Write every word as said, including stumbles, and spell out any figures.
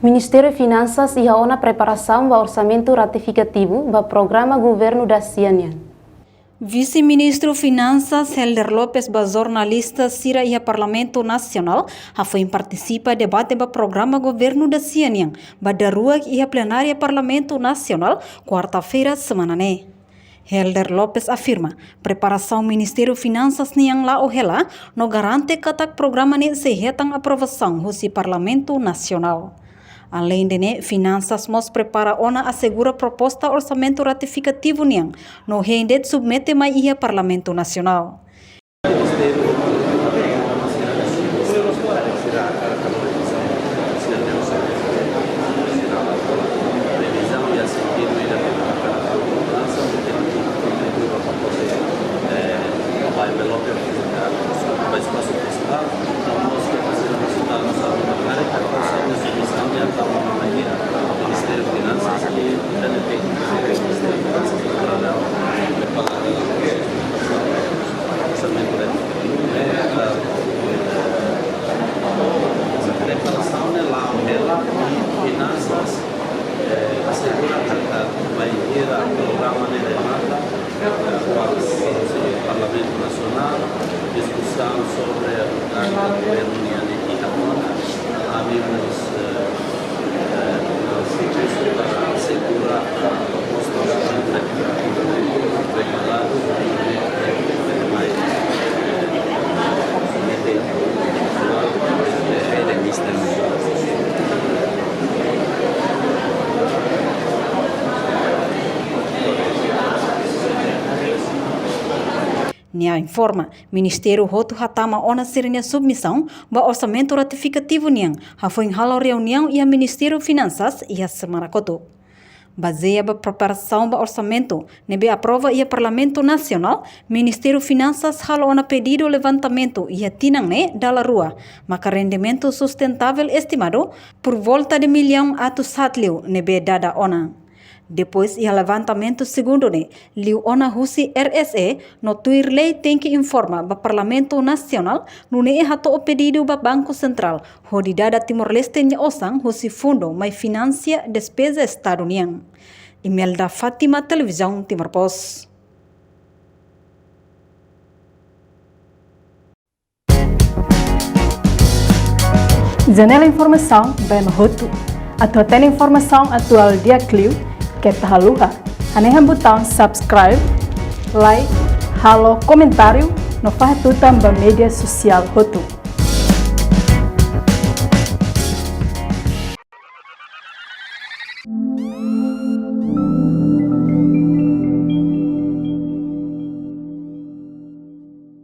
Ministériu Finansas iha ona preparasaun ba orsamentu ratifikativu ba programa governu dasia nian. Vise-Ministru Finansas Helder Lopes ba jornalista sira iha Parlamentu Nasionál hafoin partisipa debate ba programa governu dasia nian ba daruak iha plenária Parlamentu Nasionál, kuarta-feira semana ne'e. Helder Lopes afirma, preparasaun Ministériu Finansas nian la'o hela no garante katak programa ne'e sei hetan aprovasaun husi Parlamentu Nasionál. Aleinde ne'e, Finansas mós prepara ona asegura proposta orsamentu ratifikativu nian no hein de'it submete mai iha Parlamentu Nasionál. Preparasaun ne'e la'o hela, Finansas, eh, asegura katak bainhira programa ne'e remata, eh, kuandu Parlamentu Nasionál, diskusaun sobre, eh, governu nian iha ona, ami mós, eh, eh, asegura, eh, Nia informa, ministériu hotu hatama ona sira-nia submisaun ba orsamentu ratifikativu nian, hafoin halo reuniaun iha Ministériu Finansas iha semana kotuk. Bazeia ba preparasaun ba orsamentu ne'ebé aprova iha Parlamentu Nasionál, Ministériu Finansas halo ona pedidu levantamentu iha tinan ne'e dala rua, maka rendimentu sustentável estimadu por volta de millaun atus haat liu ne'ebé dada ona. Depois iha levantamentu segundu ne'e, liu ona husi R S E no tuir lei tenke informa ba Parlamentu Nasionál, nune'e hato'o pedidu ba Banku Sentrál hodi dada Timor-Leste nia osan husi fundu mai finansia despeza Estadu nian. Imelda Fátima, Televizaun Timor Post. Janela informasaun ba ema hotu. Atu hatene informasaun atuál di'ak liu, keta haluha hanehan butaun subscribe, like, halo komentáriu no fahe tutan ba média sosiál hotu.